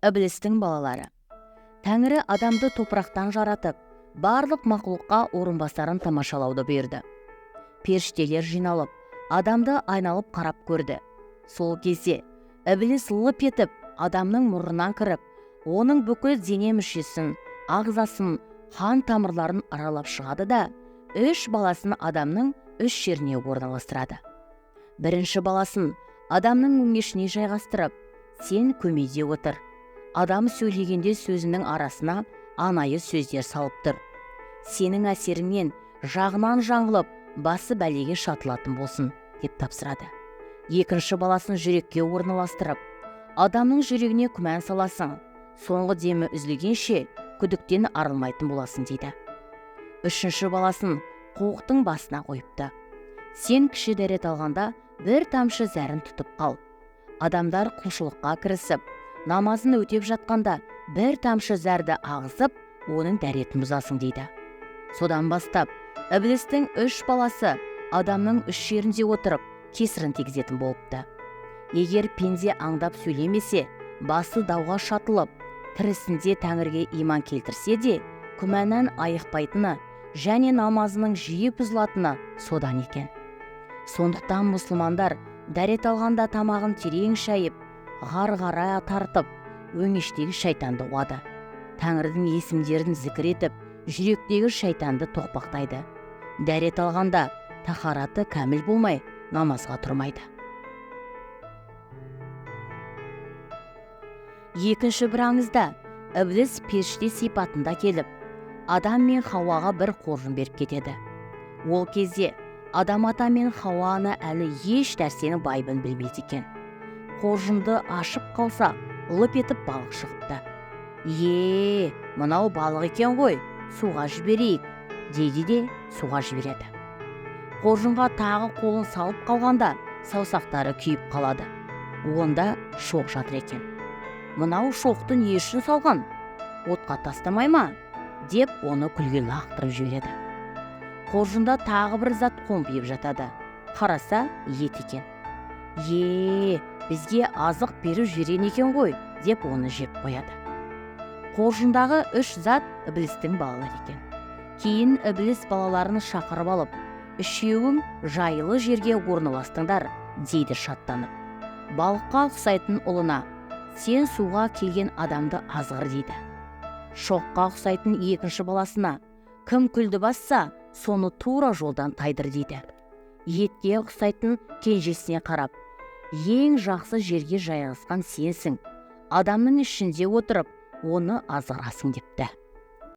Ібілістің балалары. Тәңірі адамды топырақтан жаратып, барлық мақұлыққа орынбасарын тамашалауды бұйырды. Періштелер жиналып, адамды айналып қарап көрді. Сол кезде ібіліс лып етіп, адамның мұрнынан кіріп, оның бүкіл дене мүшесін, ағзасын, қан тамырларын аралап шығады да, үш баласын адамның үш жеріне орналастырады. Бірінші баласын адамның өңешіне жайғастырып, сен көмейде отыр. Адам сөйлегенде сөзінің арасына анайы сөздер салып тұр. Сенің әсеріңнен жағынан жаңылып, басы бәлеге шатылатын болсын, деп тапсырады. Екінші баласын жүрекке орналастырып, адамның жүрегіне күмән саласың, соңғы демі үзілгенше күдіктен арылмайтын боласың дейді. Үшінші баласын қуықтың басына қойыпты. Сен кіші дәрет алғанда бір тамшы зәрін тұтып қал. Адамдар құлшылыққа кірісіп, намазын өтеп жатқанда бір тамшы зәрді ағызып, оның дәретін бұзасың дейді. Содан бастап, ібілістің үш баласы адамның үш жерінде отырып, кесірін тигізетін болыпты. Егер пенде аңдап сөйлемесе, басы дауға шатылып, тірісінде тәңірге иман келтірсе де, күмәннан айықпайтыны және намазының жиі бұзылатыны содан екен. Сондықтан мұсылмандар дәрет алғанда тамағын терең шайып, ғарғара тартып, өңештегі шайтанды қуады. Тәңірдің есімдерін зікір етіп, жүректегі шайтанды тоқпақтайды. Дәрет алғанда тахараты кәміл болмай, намазға тұрмайды. Екінші бір аңызда ібіліс періште сипатында келіп, Адам мен Хауаға бір қоржын беріп кетеді. Ол кезде Адам ата мен Хауа ана әлі еш нәрсенің байыбын білмейді екен. Қоржынды ашып қалса, лып етіп балық шығыпты. Е, мынау балық екен ғой, суға жіберейік, дейді де суға жібереді. Қоржынға тағы қолын салып қалғанда саусақтары күйіп қалады. Онда шоқ жатыр екен. Мынау шоқты не үшін салған? Отқа тастамай ма? Деп оны күлге лақтырып жібереді. Қоржында тағы бір зат қомпиып жатады. Қараса, ет екен. Е, бізге азық беріп жіберген екен ғой, деп оны жеп қояды. Қоржындағы үш зат ібілістің балалары екен. Кейін ібіліс балаларын шақырып алып, үшеуің жайлы жерге орналастыңдар, дейді шаттанып. Балыққа ұқсайтын ұлына, сен суға келген адамды азғыр, дейді. Шоққа ұқсайтын екінші баласына, кім күлді басса, соны тура жолдан тайдыр, дейді. Етке ұқсайтын кенжесіне қарап, ең жақсы жерге жайғасқан сенсің, адамның ішінде отырып, оны азғырасың депті.